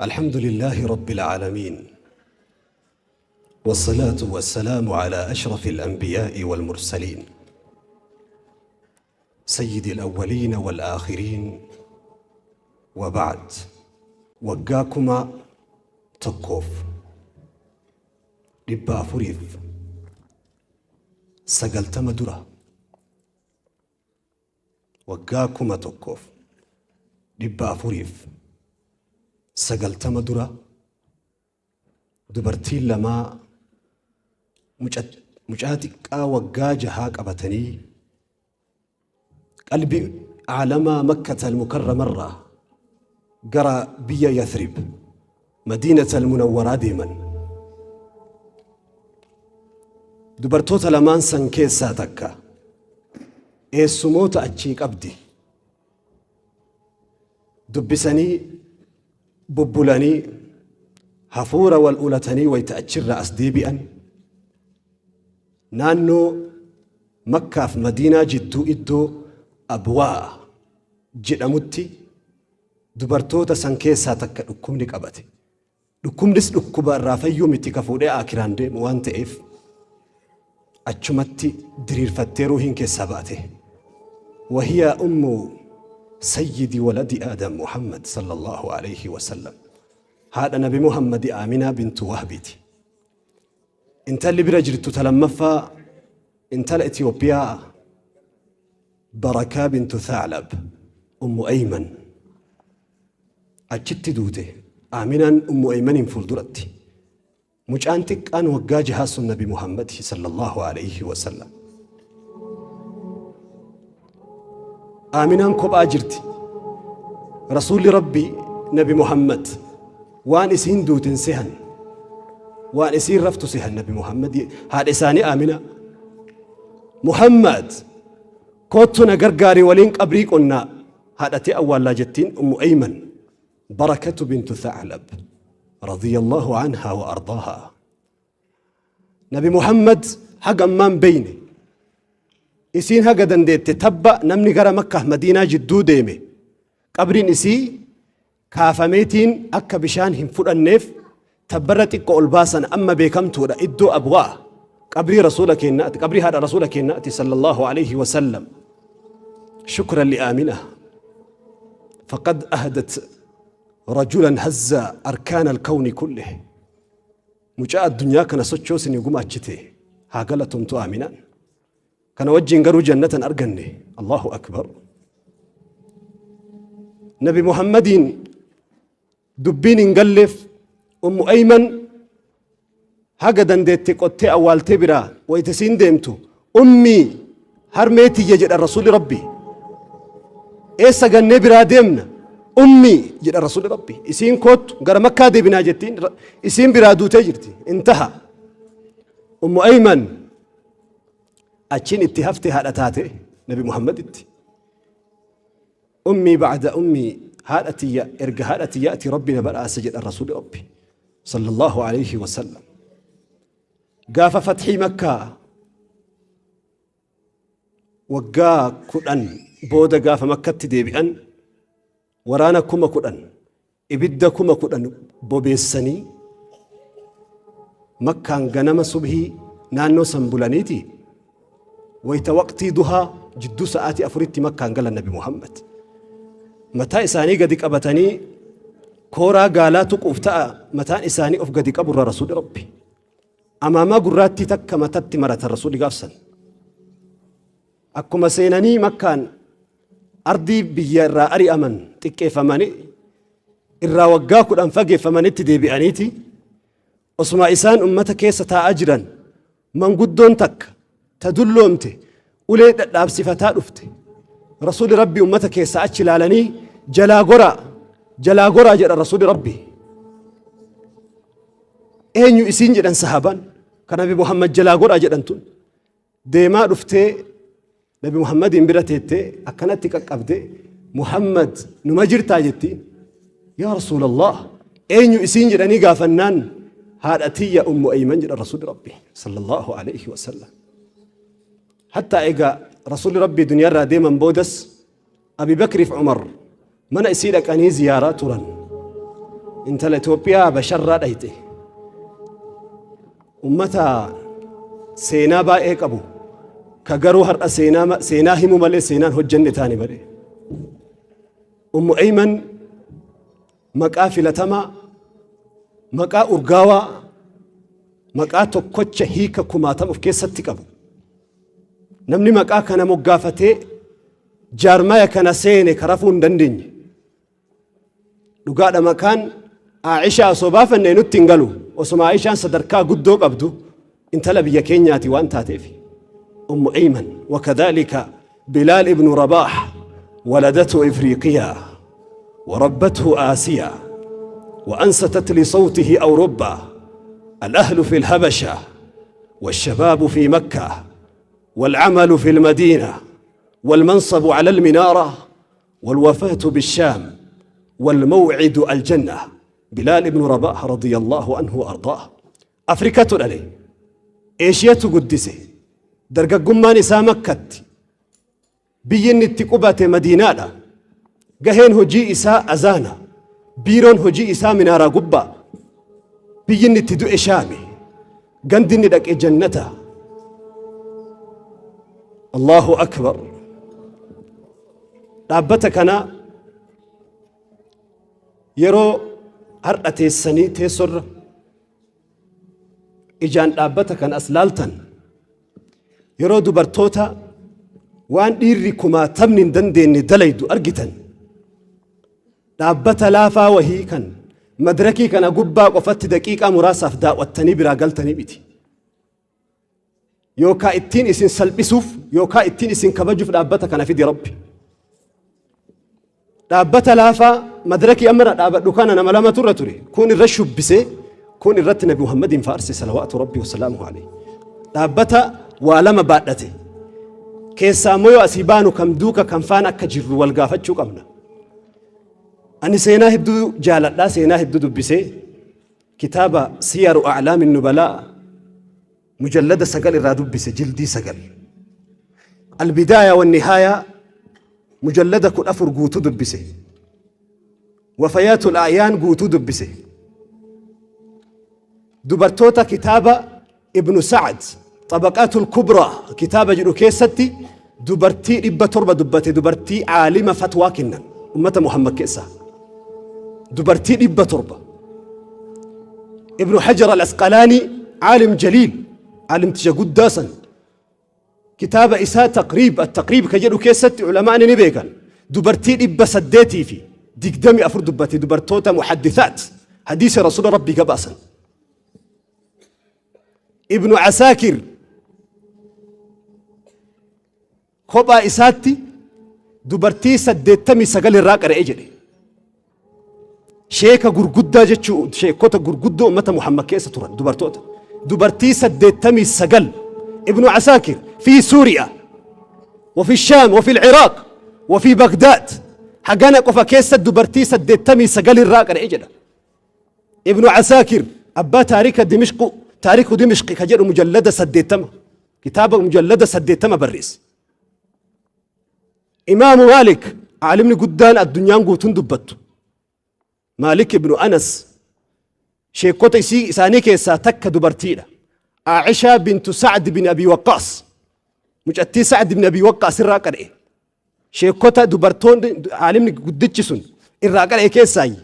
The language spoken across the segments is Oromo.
الحمد لله رب العالمين، والصلاة والسلام على أشرف الأنبياء والمرسلين، سيد الأولين والآخرين، وبعد. Waggaa 1490 dura، waggaa 1490 dura, dubartiin lamaa mucaa xiqqaa waggaa 6 qabatanii qalbii aalamaa Makkata al-Mukarramarraa gara biyya Yathrib, Madiinata al-Munawwaraa deeman. Dubartoota lamaan san keessaa takka eessumoota achii qabdi. Dubbisanii bubbulanii hafuura wal ulatanii wayta achirraa as deebi'an, naannoo Makkaaf Madiinaa jidduu iddoo Abwaa jedhamutti dubartoota san keessaa takka dhukkubni qabate. Dhukkubnis dhukkuba irraa fayyuu miti, ka fuudhee aakiraan deemu waan ta'eef achumatti diriirfattee ruuhiin keessaa baate. Wahiya ummu sayyidi waladi Aadam Muhammad sallallahu alayhi wa sallam. Haadha Nabi Muhammadi Aaminaa bintu Wahbiiti. Intalli bira jirtu ta lammaffaa intala Itiyoophiyaa Barakaa bintu Tha'lab, Ummu Ayman, achitti duute. Aaminaan Ummu Aymaniin fuulduratti. Mucaan xiqqaan waggaa 6 sun Nabi Muhammad sallallahu alayhi wa sallam. Aaminaan kophaa jirti. Rasuulli Rabbi Nabi Muhammad waan isiin duuten sehan. Waan isiin raftu sehan Nabi Muhammad haadha isaanii Aaminaa. Muhammad, koottu na gargaari, waliin qabrii qonnaa, haadhatee awwaallaa jettiin Ummu Ayman Barakatu bintu Tha'lab radiyallahu anhaa wa ardaahaa. Nabi Muhammad haga ammaan beeyne, isiin haga dandeette tabba namni gara Makkaaf Madiinaa jidduu deeme qabriin isii kaafameetiin akka bishaan hin fudhanneef tabbarra xiqqo ol baasan. Amma beekamtuudha iddoo Abwaa, qabrii rasuula keennaati, qabrii haadha rasuula keennaati sallallahu alayhi wa sallam. Shukran li Aamina, faqad ahdat rajulan hazza arkaana alkawni kullih. Mucaa addunyaa kana sochoosini gumaachite, haa galatomtu Aaminaan. Kana wajjin garuu jannatan arganne. Allahu akbar. Nabi Muhammadiin dubbiin hin galleef. Ummu Ayman haga dandeette qottee awwaaltee biraa wayita isiin deemtu, "Ummii, harmee tiyya," jedha rasuuli Rabbi. "Eessa gannee biraa deemna, ummii?" jedha rasuuli Rabbi. Isiin, "Koottu, gara Makkaa deebinaa," jettiin. Isiin biraa duutee jirti. Intaha. Ummu Ayman achiin itti hafte, haadha taate Nabi Muhammaditti. "Ummii ba'da ummii, haadha tiyya erga haadha tiyyaati Rabbi na badhaase," jedha rasuuli Rabbi sallallahu alayhi wa sallam. Gaafa fathii Makkaa waggaa 10 booda gaafa Makkatti deebi'an, waraana 10,000, ibidda 10,000 bobeessanii Makkaan ganama subhii naannoo san bulaniiti, wayta waqtii duhaa jidduu sa'aatii 4tti Makkaan galan. Nabi Muhammad mataa isaanii gadi qabatanii kooraa gaalaa tuquuf ta'a mataan isaanii of gadi qaburra. Rasuuli Rabbi amaamaa gurraattii takka matatti maratan. Rasuuli gaafsan akkuma seenanii Makkaan ardii biyya irraa ari'aman, xiqqeeffamanii irraa waggaa 10 fageeffamanitti deebi'aniiti, osuma isaan ummata keessa taa'aa jiran manguddoon takka ta dulloomte ulee dhadhaabsifataa dhufte. Rasuuli Rabbi ummata keessaa achi ilaalanii, "Jalaa goraa, jalaa goraa," jedha rasuuli Rabbi. "Eenyu isiin?" jedhan sahaabaan. Kan Nabi Muhammad jalaa goraa jedhan tun deemaa dhuftee Nabi Muhammadiin bira teettee akkanatti qaqqabde. "Muhammad, numa jirtaa?" jettiin. "Yaa Rasuulallah, eenyu isiin?" jedhanii gaafannaan, "Haadha tiyya Ummu Ayman," jedha rasuuli Rabbi sallallahu alayhi wa sallam. Hattaa egaa rasuulli Rabbii duniyaarraa deeman boodas Abi Bakriif Umar mana isii dhaqanii ziyaaraa turan. Intala Itoophiyaa Habasharraa dhayxe. Ummata seenaa baay'ee qabu ka garuu har'a seenaa seenaa himu malee seenaan hojjenne taane malee. Ummu Ayman maqaa filatamaa, maqaa urgaawaa, maqaa tokkocha hiika kumaatama of keessatti qabu. Namni maqaa kana moggaafatee jaarmaya kana seene ka rafuu hin dandeenye. Dhugaadha maqaan Aishaa osoo baafanne nutti hin galu. Osuma Aishaan sadarkaa guddoo qabdu intala biyya keenyaati waan taateef. Ummu Ayman wakadhalika Bilaal ibnu Rabaah waladatu Ifriiqiyaa وربته آسيا وأنستت لصوته أوروبا الأهل في الهبشة والشباب في مكة والعمل في المدينة والمنصب على المنارة والوفاة بالشام والموعد الجنة بلال بن رباح رضي الله عنه وأرضاه Afrikatu dhale Eeshiyatu guddise dargaggummaan isaa Makkatti biyyi inni itti qubate Madiinaadha gaheen hojii isaa azaana biiroon hojii isaa minaaraa gubbaa biyyi inni itti du'e Shaami gandi inni dhaqe jannata Allahu akbar dhaabbata kana yeroo har'a teessanii teessorra ijaan dhaabbata kan as laaltan yeroo dubartoota waan dhiirri kumaatamni hin dandeenye dalaydu argitan dhaabbata laafaa wahii kan madrakii kana gubbaa qofatti daqiiqaa muraasaaf daawwattanii biraa galtanii miti. Yookaa ittiin isin salphisuuf yookaa ittiin isin kabajuuf dhaabbata kana fidi Rabbi. Dhaabbata laafaa madrakii amma irra dhaabadhu kana nama lamatu irra ture. Kun irra shubbisee kun irratti Nabi Muhammadiin faarse salawaatu Rabbi wasalaamu alayhi. Dhaabbata waa lama baadhate. Keessaa immoo yoo asii baanu kam duuka kam faana akka jirru wal gaafachuu qabna. Ani seenaa hedduu jaaladhaa seenaa hedduu dubbisee kitaaba Siyaru A'laami Nubalaa mujallada 9 irraa dubbise jildii 9. Albidaaya wannihaaya mujallada 14 guutuu dubbise. Wafayaatul A'yaan guutuu dubbise. Dubartoota kitaaba Ibnu Sa'ad Xabaqaatul Kubraa kitaaba jedhu keessatti dubartii 700 dubbate dubartii aalima fatwaa kennan ummata Muhammad keessaa. Dubartii 700. Ibnu Hajar al-Asqalaanii aalim jaliil aalimticha guddaa san kitaaba isaa taqriib at-taqriib ka jedhu keessatti ulamaani ni beekan dubartii 824 dubbate dubartoota muhaddithaat hadiisa rasuula rabbii gabaasan. Ibnu Asaakir kophaa isaatti dubartii 89 irraa qara'e jedhe. Sheeka gurguddaa jechuu sheekota gurguddoo ummata Muhammad keessa turan dubartoota. Dubartii 89 Ibnu Asaakir fi Suuriyaa وفي الشام وفي العراق وفي بغداد hagana qofa keessa dubartii 89 irraa qara'e jedha. Ibnu Asaakir abbaa taarika Dimishqu taariku Dimishqi ka jedhu mujallada 80 kitaaba mujallada 80 barreesse. Imaamu Maalik aalimni guddaan addunyaan guutuun dubbattu. Maalik ibnu Anas sheekota isii isaanii keessaa takka dubartiidha. Aishaa bintu Sa'd bin Abi Waqqaas mucattii Sa'd bin Abi Waqqaas irraa qara'e. Sheekota dubartoonni aalimni guddichi sun irraa qara'e keessaayi.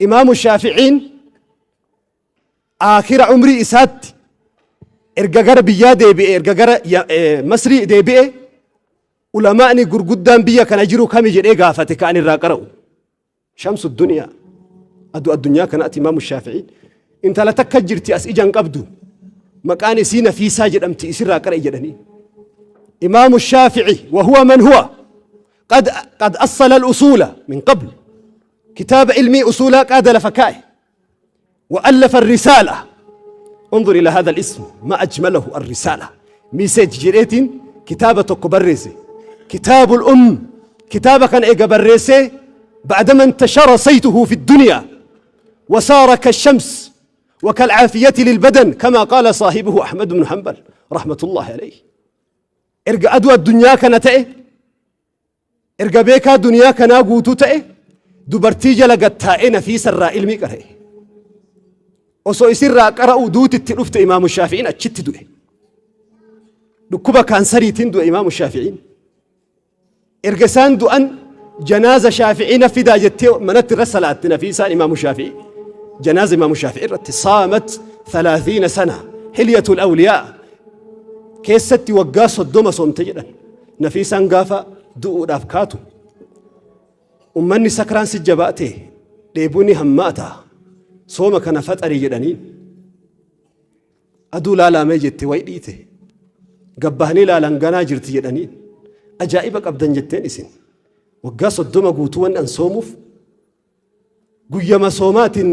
Imaamu Shaafi'iin aakhira umrii isaatti erga gara biyyaa deebi'e erga gara Masrii deebi'e ulamaa'ni gurguddaan biyya kana jiru kami jedhee gaafate ka'an irraa qara'u. Shamsu duniyaa aduu addunyaa kanaati Imaamu Shaafi'iin intala takka jirti as ija hin qabdu maqaan isii Nafiisaa jedhamti isirraa qara'e jedhanii. Imaamu Shaafi'i wahuwa man huwa قد أصل الأصول من قبل كتاب علمي أصولا قاد لفكائه وألف الرسالة انظر إلى هذا الاسم ما أجمله الرسالة ميسيج جريتين كتابة بريسي كتاب الأم كتابة كان إيجا بريسي بعدما انتشر صيته في الدنيا وصار كالشمس وكالعافية للبدن كما قال صاحبه أحمد بن حنبل رحمة الله عليه erga aduu addunyaa kana ta'e erga beekaa duniyaa kanaa guutuu ta'e dubartii jala gattaa'ee nafiisa irraa ilmii qara'e. Osoo isirraa qara'u duuti itti dhufte. Imaamu Shaafi'iin achitti du'e. Dhukkuba kaansariitiin du'e Imaamu Shaafi'iin. Erga isaan du'an janaaza Shaafi'ii na fidaa jettee manatti irra salaatte Nafiisaan Imaamu Shaafi'ii. Janaaza Imaamu Shaafi'ii irratti saamat 30 sana, hilyatul awliyaa keessatti waggaa 30 soomte jedhan. Nafiisaan gaafa du'uudhaaf kaatu ummanni sakraan si jabaate, dheebuun hammaata, sooma kana faxarii jedhaniin. Aduu laalaamee jette, wayi dhiite. Gabbahanii laalan, ganaa jirti jedhaniin. Ajaa'iba qabdan jetteen isin. Waggaa 30 guutuu wanni an soomuuf guyyama soomaatiin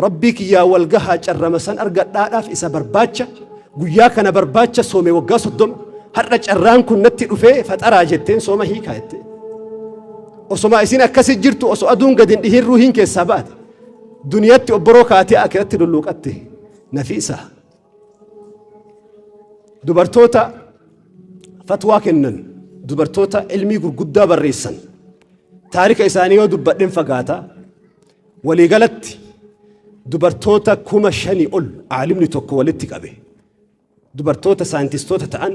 Rabbii kiyyaa wal gahaa, carrama san argadhaadhaaf isa barbaacha, guyyaa kana barbaacha soome waggaa 30. Har'a carraan kun natti dhufee faxaraa jetteen, sooma hiikaa jettee. Osoma isin akkasi jirtu, osoo aduun gadi hin dhihin ruuhiin keessaa baate. Duniyatti obboroo kaatee akiratti lulluuqatte Nafiisa. Dubartoota fatwaa kennan, dubartoota ilmii gurguddaa barreessan, taarika isaanii yoo dubbadhen fagaata. Waliigalatti dubartoota 5,000 ol aalimni tokko walitti qabe. Dubartoota saayintistoota ta'an,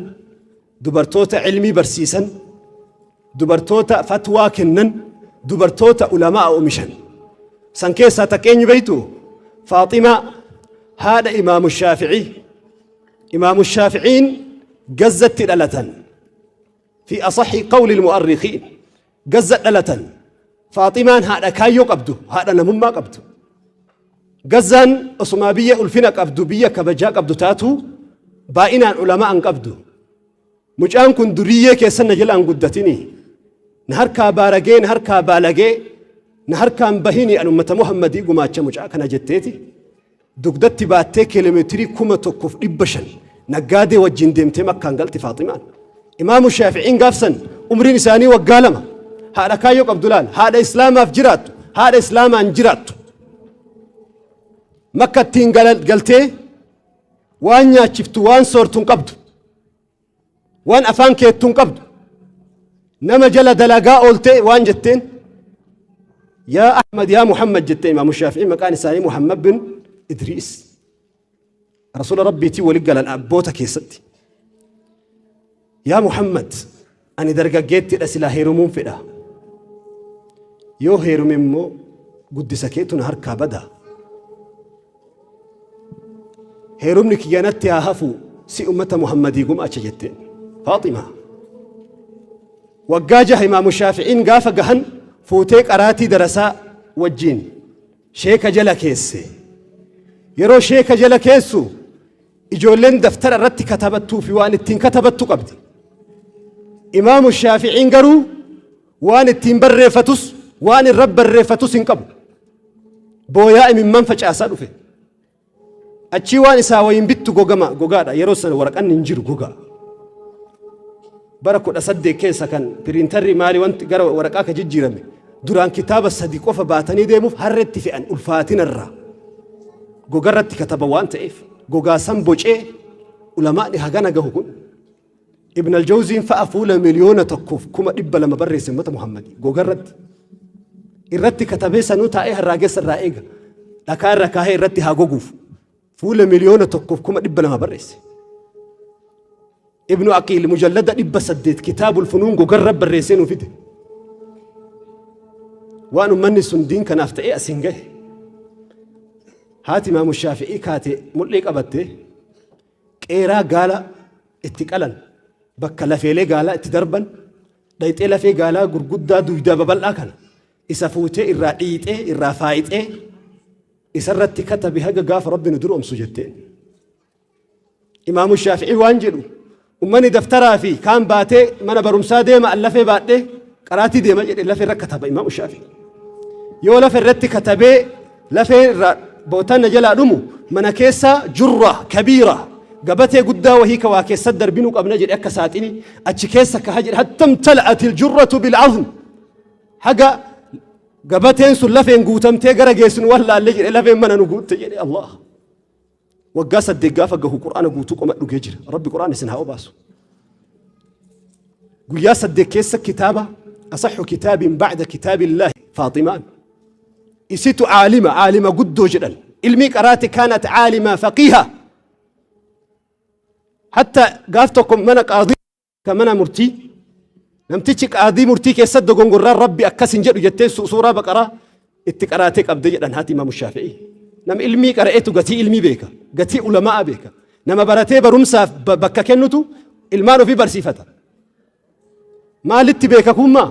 dubartoota ilmii barsiisan, dubartoota fatwaa kennan, dubartoota ulamaa oomishan. San keessaa takka eenyu beektu? Faaximaa, haadha Imaamu Shaafi'ii. Imaamu Shaafi'iin Gazzatti dhalatan. Fi asaxi qawli mu'arrikiin Gazza dhalatan. Faaximaan haadha kaayyoo qabdu, haadha namummaa qabdu. Gazzaan osumaa biyya ulfina qabdu, biyya kabajaa qabdu taatu, baay'inaan ulamaa hin qabdu. Mucaan kun duriyyee keessan na jalaan guddatini. Na harkaa baaragee, na harkaa baalagee, na harkaan bahini, an ummata Muhammadii gumaacha mucaa kana jetteeti. Dugdatti baattee kiiloomeetirii 1500 naggaadee wajjin deemtee Makkaan galti Faaximaan. Imaamu Shaafi'iin gaafsan umriin isaanii waggaa 2. Haadha kaayyoo qabdu laal. Haadha Islaamaaf jiraattu. Haadha Islaamaan jiraattu. Makkattiin galtee waan nyaachiftu, waan soortu hin qabdu. Waan afaan keettu hin qabdu. Nama jala dalagaa ooltee waan jetteen, "Yaa Ahmad, yaa Muhammad," jettee. Imaamu Shaafi'ii maqaan isaanii Muhammad bin Idriis. Rasuula Rabbiitii wali galan abboota keessatti. "Yaa Muhammad, ani dargaggeettidha, silaa heerumuun fedha. Yoo heerume immoo guddisa keetu na harkaa bada. Heerumni kiyya natti haa hafu, si ummata Muhammadii gumaacha," jetteen. Faaximaa. Waggaa 6 Imaamu Shaafi'iin gaafa gahan fuutee qaraatii darasaa wajjiin sheeka jala keesse. Yeroo sheeka jala keessu ijoolleen daftara irratti katabattuu fi waan ittiin katabattu qabdi. Imaamu Shaafi'iin garuu waan ittiin barreeffatus, waan irra barreeffatus hin qabu. Booyaa imimman facaasaa dhufe. Achii waan isaa wayiin bittu gogama gogaadha. Yeroo sana waraqanni hin jiru, gogaa. Bara 18 keessa kan piriintarri maali wanti gara waraqaa ka jijjiirame. Duraan kitaaba sadi qofa baatanii deemuuf harreetti fe'an ulfaatinarraa. Gogarratti kataba waan ta'eef gogaa san bocee ulamaani hagana gahu kun. Ibn al-Jawziin fa'a fuula 1,200,000 barreesse ummata Muhammadii gogarratti. Irratti katabee sanuu taa'ee harraageessa irraa eega. Dhakaa irra kaahee irratti haa goguuf. Fuula 1,200,000 barreesse. Ibnu Aqiil mujallada 800 kitaabul funuun gogarra barreessee nuu fide. Waan ummanni sun diin kanaaf ta'ee asiin gahe. Haati Imaamu Shaafi'ii kaate mul'ii qabattee qeeraa gaala itti qalan, bakka lafeelee gaalaa itti darban dhayxee, lafee gaalaa gurguddaa duydaa babal'aa kana isa fuutee irraa dhiixee, irraa faayixee, isarratti katabi haga gaafa Rabbi nu duroomsu jetteen. Imaamu Shaafi'ii waan jedhu, ummanni daftaraa fi kaan baatee mana barumsaa deema, an lafee baadhee qaraatii deema jedhe. Lafee irra kataba Imaamu Shaafi'ii. Yoo lafa irratti katabee lafee irraa bootaan na jalaa dhumu, mana keessaa jurra kabiira, gabatee guddaa wahii ka waa keessa darbinuu qabna jedhe, akka saaxini achi keessa kaha jedhe. Hatta imtala'at iljurratu bil'azm, haga gabateen sun lafeen guutamtee gara geessinu wallaalle jedhe, lafeen mana nu guutte jedhe. Allah, waggaa 8 gaafa gahu Qur'aana guutuu qoma dhugee jira. Rabbi Qur'aana isin haa obaasu. Guyyaa 8 keessa kitaaba asaxu kitaabin bacda kitaabillaahi. Faaximaan isitu caalima, caalima guddoo jedhan. Ilmii qaraate, kaanat caalimaa faqiiha. Hatta gaaf tokko mana qaadii ka mana murtii namtichi qaadii murtii keessatti dogongorraan Rabbi akkas hin jedhu jettee suuraa Baqaraa itti qaraatee qabde jedhan haati Imaamu Shaafi'ii. Nama ilmii qara'etu gatii ilmii beeka, gatii ulamaa beeka. Nama baratee barumsaaf bakka kennutu ilmaan ofii barsiifata. Maalitti beeka kummaa?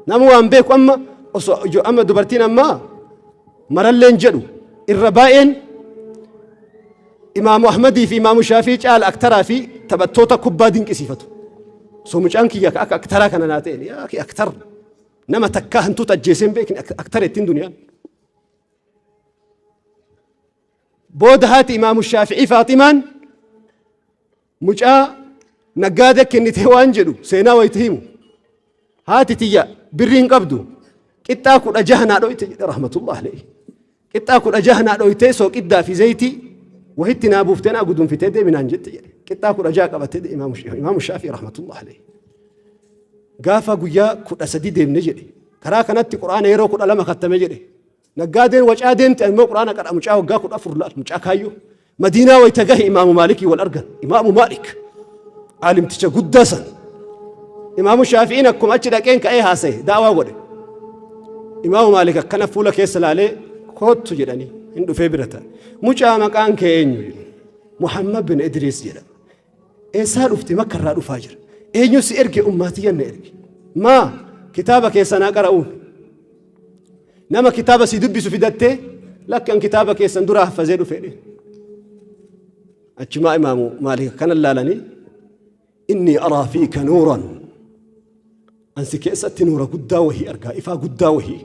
Nama waan beeku amma osoo amma dubartiin ammaa maralleen jedhu irra baay'een Imaamu Ahmadii fi Imaamu Shaafii caala aktaraa fi taphattoota kubbaa dinqisiifatu. Osoo mucaan kiyya akka aktaraa kana naa ta'e, yaa akhi, aktar nama takkaa hantuuta ajjeesee hin beekne aktara ittiin duniyaan. Booda haati Imaamu Shaafi'ii Faaximaan mucaa naggaadee kennitee waan jedhu seenaa wayita himu. Haati tiyya birrii hin qabdu, qixxaa 16 naa dhoyte jedhe rahmatullah alayhi. Qixxaa 16 naa dhoytee sooqiddaa fi zayitii wahitti naa buuftee naa gudunfitee deemi naan jette jedhe. Qixxaa 16 qabatee Imaamu Shaafii rahmatullah alayhi. Gaafa guyyaa 13 deemne jedhe. Karaa kanatti Qur'aana yeroo 12 kattame jedhe. Naggaadeen wacaa deemte, immoo Qur'aana qara mucaa waggaa 14 laal mucaa kaayyoo. Madiinaa wayita gahe Imaamu Maalikii wal argan. Imaamu Maalik aalimticha guddaa san. Imaamu Shaafi'iin akkuma achi dhaqeen ka'ee haasa'e, da'awaa godhe. Imaamu Maalik akkana fuula keessa laalee koottu jedhanii hin dhufee bira taa'e. Mucaa, maqaan kee eenyu jedhe. Muhammad bin Idriis jedhama. Eessaa dhufte? Makka irraa dhufaa jira. Eenyu si erge? Ummaatiyyan na erge. Maa kitaaba keessanaa qara'uun? Nama kitaaba si dubbisu fidattee? Lakkan kitaaba keessan duraa haffazee dhufe. Achumaa Imaamu Maalik akkana laalanii, inni araa fiika nuuran, ansi keessatti nuura guddaa wahii argaa, ifaa guddaa wahii,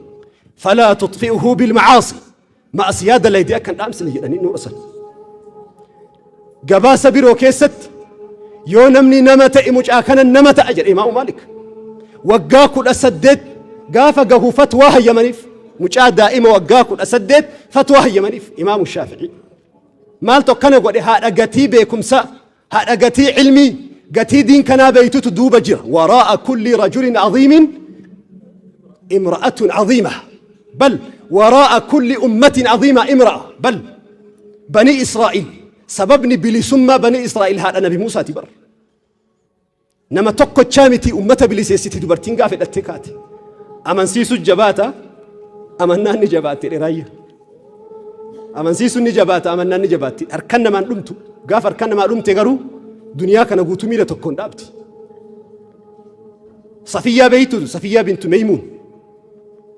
falaa tutfi'uhu bilmacaasi, ma'asiyaa dalaydee akka hin dhaamsine jedhanii nuura san. Gabaasa biroo keessatti yoo namni nama ta'e mucaa kana nama ta'a jedhe Imaamu Maalik. Waggaa 18 gaafa gahu fatwaa hayyamaniif. Mucaa daa'ima waggaa 18 fatwaa hayyamaniif Imaamu Shaafi'ii. Maaltu akkana godhe? Haadha gatii beekumsaa, haadha gatii ilmii, gatii diin kanaa beeytutu duuba jira. Waraa'a kulli rajulin aziimin imra'atun aziima. Bal waraa'a kulli ummatin aziima imra'a. Bal Banii Israa'iil, sababni bilisummaa Banii Israa'iil haadha Nabi Muusaati bar. Nama tokkochaa miti, ummata biliseessiti dubartiin gaafa hidhattee kaate. Amansiisu jabaata, amannaan ni jabaatti dheraayya. Amansiisuun ni jabaata, amannaan ni jabaatti. Harkan namaan dhumtu, gaafa harkan namaa dhumte garuu duniyaa kana guutuu miila tokkoon dhaabdi. Safiyyaa beeytu? Safiyyaa bintu Meeymuun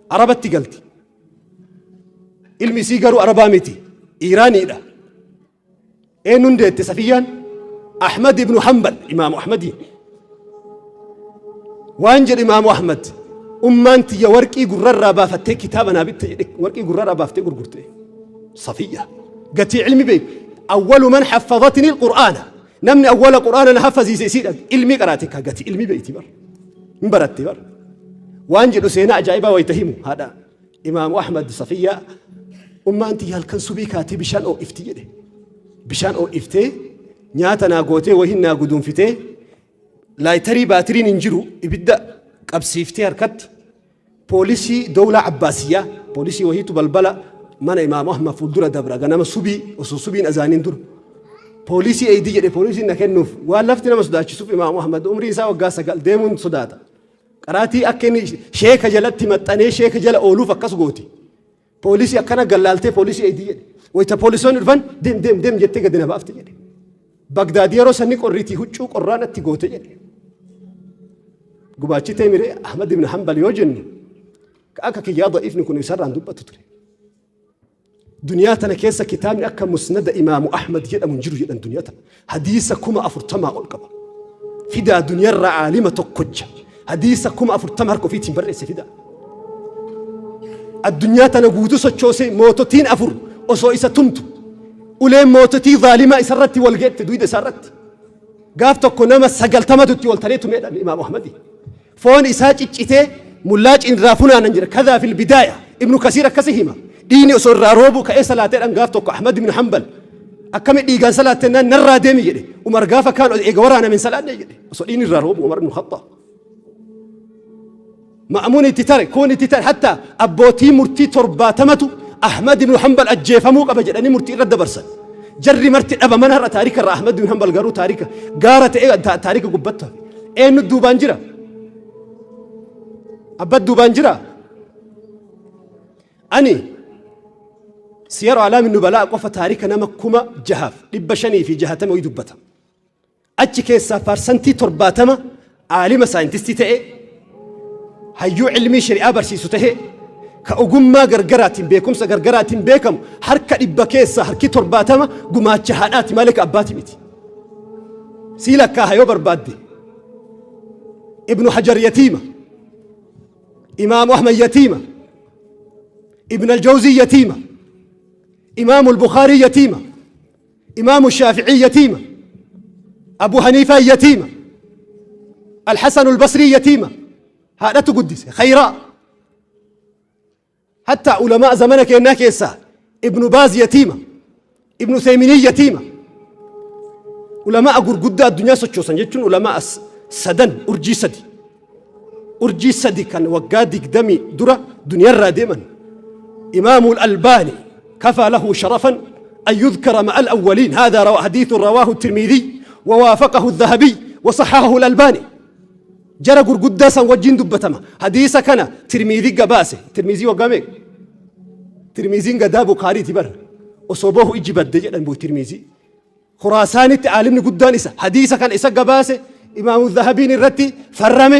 Arabatti galti. Ilmi isii garuu Arabaa miti, Iiraaniidha. Eenyuun deette Safiyyaan? Ahmad ibnu Hanbal, Imaamu Ahmadii. Waan jedhe Imaamu Ahmad, ummaan tiyya warqii gurrarraa baafattee kitaaba naa bitte jedhe, warqii gurrarraa baaftee gurgurte. Safiyya. Gatii ilmi beeku. Awwalu man haffadatni al-Qur'aana. Namni awwala Qur'aana na haffaziise isiidha. Ilmii qaraate ka gatii ilmi beeyti bar. Hin baratte bar. Waan jedhu seenaa ajaa'ibaa wayita himu haadha Imaamu Ahmad Safiyyaa, ummaan tiyya halkan subii kaatee bishaan oo'ifti jedhe. Bishaan oo'iftee nyaata naa gootee wahiin naa guduunfitee, laayitarii baatiriin hin jiru, ibidda qabsiiftee harkatti. Poolisii dowlaa Abbaasiyyaa, poolisii wahiitu balbala mana Imaamu Ahmad fuuldura dabra ganama subii osoo subiin azaaniin dura. Poolisii eeydi jedhe, poolisiin na kennuuf waan lafti nama sodaachisuuf Imaamu Ahmad umriin isaa waggaa 9 deemuun sodaata. Qaraatii akka inni sheeka jalatti maxxanee sheeka jala ooluuf akkas gooti. Poolisii akkana gallaaltee poolisii eeydi jedhe. Wayita poolisoonni dhufan deem deem deem jettee gadi na baafte jedhe. Bagdaad yeroo sanni qorriitii huccuu qorraa natti goote jedhe. Gubaachitee miree Ahmad ibn Hanbal yoo jennu akka kiyyaa da'iifni kun isarraan dubbatu ture. Duniyaa tana keessa kitaabni akka Musnada Imaamu Ahmad jedhamu hin jiru jedhan duniyaa tana. Hadiisa 40,000 ol qaba. Fidaa duniyarraa aalima tokkocha. Hadiisa 40,000 harka ofiitiin barreesse fidaa. Addunyaa tana guutuu sochoosee moototiin afur osoo isa tumtu uleen moototii zaalimaa isarratti wal geette duyda isaarratti. Gaaf tokko nama 90tu itti wal taree tumeedhaan Imaamu Ahmadi. Foon isaa ciccitee mullaacin irraa funaanan jira. Kadaa fil bidaaya. Ibnu Kasiir akkasi hima. Dhiigni osoo irraa roobuu ka'ee salaateedhaan gaaf tokko Ahmad ibn Hanbal. Akkami dhiigaan salaatte naan narraa deemi jedhe. Umar gaafa kaan eega waraaname hin salaanne jedhe. Osoo dhiigni irraa roobu Umar ibn Khattaab. Ma'amuun itti tare, kuun itti tare, hatta abbootii murtii 70tu Ahmad ibn Hanbal ajjeefamuu qaba jedhanii murtii irra dabarsan. Jarri marti dhabaman har'a taarika irraa. Ahmad ibn Hanbal garuu taarika gaara ta'ee taarika gubbatti hafe. Eenyu duubaan jira? Abbat duubaan jira? Ani Siyaru Alaami Nubalaa qofa taarika nama 6560 wayii dubbata. Achi keessaa parsantii 70 aalima saayintistii ta'e, hayyuu ilmii shari'aa barsiisu ta'e, ka ogummaa gargaraatiin beekumsa gargaraatiin beekamu harka 100 keessaa harki 70 gumaacha haadhaati malee ka abbaati miti. Sii lakkaaha yoo barbaadde. Ibnu Hajar yatiima. Imaamu Ahmad yatiima. Ibn al-Jawzii yatiima. Imaamu al-Bukhaarii yatiima. Imaamu Shaafi'ii yatiima. Abu Haniifaa yatiima. Al-Hasan al-Basrii yatiima. Haadhatu guddise. Khayraa. Hatta ulamaa zamana keennaa keessaa Ibnu Baaz yatiima. Ibnu Useyminii yatiima. Ulamaa gurguddaa addunyaa sochoosan jechuun ulamaa sadan urjii sadi. Urjii sadi kan waggaa 20 dura duniyarraa deeman. Imaamul Albaani kafaa lahu sharafan an yudhkara ma'al awwaliin. Haadha hadiithun rawaahu Tirmidii wawaafaqahu Dhahabii wasahahahu Albaani. Jara gurguddaa san wajjin dubbatama. Hadiisa kana Tirmidii gabaase. Tirmizii waggaa meeqa? Tirmiziin gadaa Bukaariiti bar. Osoo boohu ijji badde jedhan buu Tirmizii. Khuraasaanitti aalimni guddaan isa. Hadiisa kana isa gabaase. Imaamu Zahabiin irratti farrame.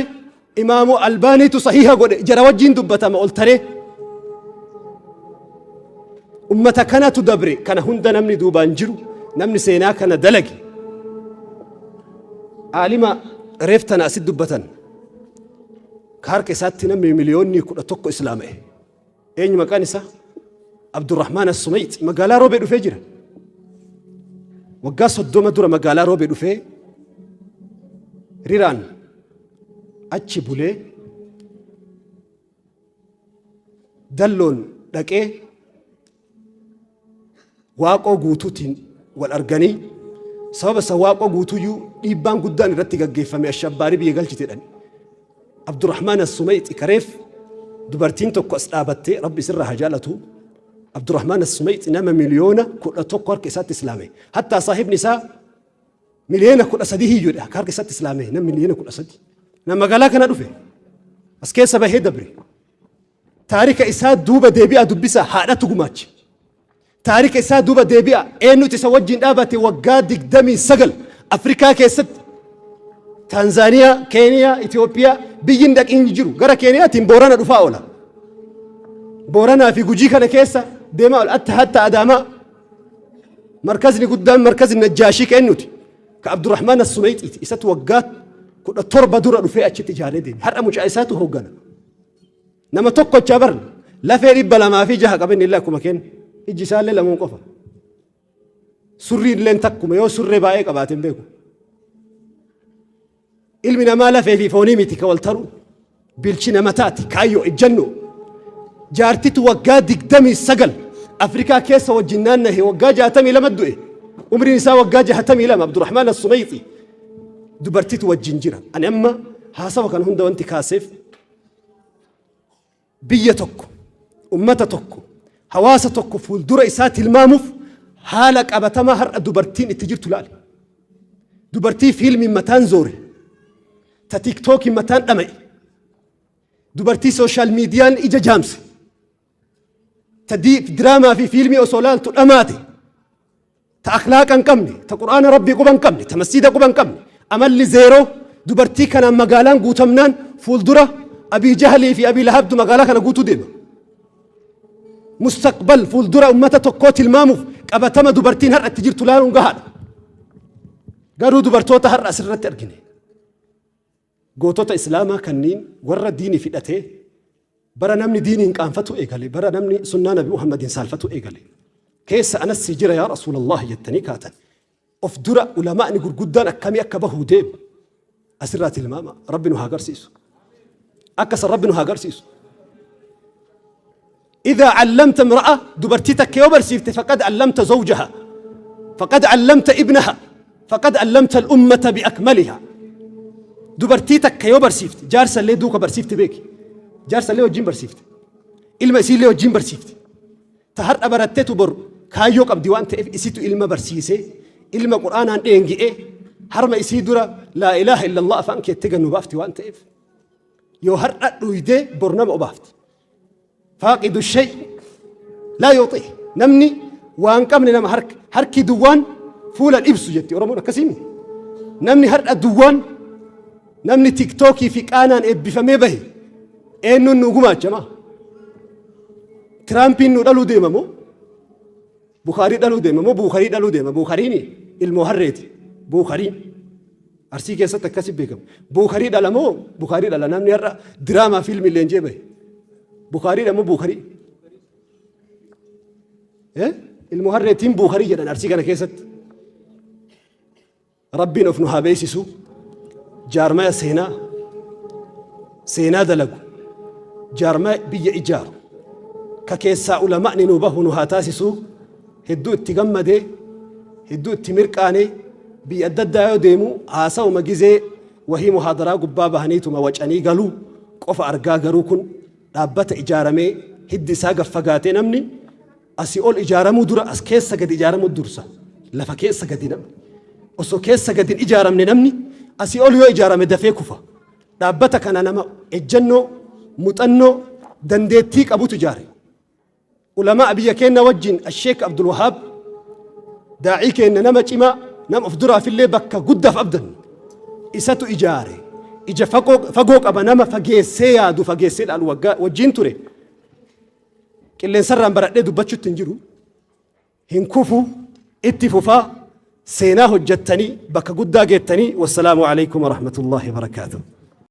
Imaamu Albaaniitu sahiha godhe. Jara wajjin dubbatama ol taree. Ummata kanatu dabre. Kana hunda namni duubaan jiru. Namni seenaa kana dalage. Aalima reef tana asit dubbatan. Ka harka isaatti namni miliyoonni 11 islaama'e. Eenyu maqaan isaa? Abdurrahmaan As-Sumayx magaalaa Roobee dhufee jira. Waggaa 30 dura magaalaa Roobee dhufee riraan achi bulee dalloon dhaqee Waaqoo Guutuutiin wal arganii sababa isa Waaqoo Guutuuyyuu dhiibbaan guddaan irratti gaggeeffame ashabbaarii biyya galchite jedhan. Abdurrahmaan As-Sumayxi kareef dubartiin tokko as dhaabattee Rabbi isirraa haa jaalatu. Abdurrahmaan As-Sumayxi nama miliyoona 11 harka isaatti islaame. Hattaa saahibni isaa miliyoona 13 hiyyuudha akka harka isaatti islaame nama miliyoona 13. Nama magaalaa kana dhufe as keessa bahee dabre. Taarika isaa duuba deebi'aa dubbisaa haadhatu gumaache. Taarika isaa duuba deebi'aa eenyutu isa wajjin dhaabate waggaa 29 Afrikaa keessatti Taanzaaniyaa, Keeniyaa, Itoophiyaa biyyi hin dhaqin jiru gara Keeniyaatiin Boorana dhufaa oola. Booranaa fi Gujii kana keessa deemaa oola. Atta hatta Adaamaa markazni guddaan markazni Najjaashii ka eenyuti? Ka Abdurrahmaan As-Sumayxiiti. Isatu waggaa 17 dura dhufee achitti ijaaree deeme. Har'a mucaa isaatu hooggana. Nama tokkocha bar lafee 206 qaba inni illee akkuma kenna. Ijji isaallee lamuun qofa. Surriin illee takkuma yoo surree baay'ee qabaate hin beeku. Ilmi namaa lafee fi foonii miti ka wal taru. Bilchina mataati kaayyoo ejjannoo. Jaartitu waggaa 29 Afrikaa keessa wajjin naannahe waggaa 62 du'e. Umriin isaa waggaa 62 Abdurrahmaan As-Sumayxi. Dubartitu wajjin jira. Ani amma haasawa kana hunda wanti kaaseef biyya tokko, ummata tokko, hawaasa tokko fuuldura isaa tilmaamuuf haala qabatamaa har'a dubartiin itti jirtu laali. Dubartii fiilmiin mataan zoore, ta tiiktookiin mataan dhama'e, dubartii sooshaal miidiyaan ija jaamse, ta diraamaa fi fiilmii osoo laaltu dhamaate, ta akhlaaqa hin qabne, ta Qur'aana Rabbii quba hin qabne, ta masjiida quba hin qabne, amalli zeeroo dubartii kanaan magaalaan guutamnaan fuuldura Abii Jahlii fi Abii Lahabtu magaalaa kana guutuu deema. Mustaqbal fuuldura ummata tokkoo tilmaamuuf qabatama dubartiin har'a itti jirtu laaluun gahaadha. Garuu dubartoota har'a asirratti argine. Gootota Islaamaa kanniin warra diini fidhatee bara namni diiniin qaanfatu eegale, bara namni sunnaa Nabi Muhammadiin saalfatu eegale. Keessa anas si jira yaa Rasuulallah jettanii kaatan. Of dura ulamaa'ni gurguddaan akkamii akka bahuu deemu asirraa tilmaama. Rabbi nu haa garsiisu. Akka san Rabbi nu haa garsiisu. إذا علمت امرأة dubartii takka yoo barsiifte فقد علمت زوجها فقد علمت ابنها فقد علمت الأمة بأكملها. Dubartii takka yoo barsiifte jaarsa illee duuka barsiifte beeki. Jaarsa illee wajjin barsiifte. Ilma isii illee wajjin barsiifte. Ta har'a barattetu bor kaayyoo qabdi waan ta'eef isitu ilma barsiisee, ilma Qur'aanaan dheengi'ee, harma isii dura laa ilaaha illallah afaan keettee gannu baafti waan ta'eef. Yoo har'a dhuydee bor nama obaafti. Faaqidu shay laa yuuxih. Namni waan qabne nama harka harki duwwaan fuula ibsu jetti Oromoon akkasii miti. Namni har'a duwwaan namni tiktookii fi qaanaan eebbifamee bahe eenyuun nu gumaachama? Tiraampiin nu dhaluu deema moo? Bukaarii dhaluu deema moo Buukarii dhaluu deema? Buukariin ilmoo harreeti. Buukariin. Arsii keessatti akkasi beekama. Buukarii dhala moo Bukaarii dhala? Namni har'a diraamaa fiilmii leenjee bahe. Bukaariidha moo Buukarii? Ilmoo harreetiin Buukarii jedhan Arsii kana keessatti. Rabbiin of nu haa beeysisu. Jaarmaya seenaa seenaa dalagu, jaarmaya biyya ijaaru, ka keessaa ulama'ni nu bahu nu haa taasisu. Hedduu itti gammadee, hedduu itti mirqaanee, biyya adda addaa yoo deemu haasawuma gizee wahii muhaadaraa gubbaa bahaniituma wacanii galuu qofa argaa, garuu kun dhaabbata ijaaramee hiddi isaa gad fagaatee, namni asii ol ijaaramuu dura as keessa gadi ijaaramuu dursa. Lafa keessa gadi namni. Osoo keessa gadi hin ijaaramne namni asii ol yoo ijaarame dafee kufa. Dhaabbata kana nama ejjennoo, muuxannoo, dandeettii qabutu ijaare. Ulamaa biyya keenya wajjin Asheek Abdul Wahaab daa'ii keenya nama cimaa, nama of duraafillee bakka guddaaf abdannu. Isatu ijaare. Ija fagoo qaba, nama fageessee yaadu, fageessee dhaalu waggaa wajjin ture. Qilleensarraan baradhee dubbachuutti hin jiru. Hin kufu, itti fufaa, seenaa hojjettanii bakka guddaa geettanii. Wassalaamu alaikum warahmatullahi wabarakaatuh.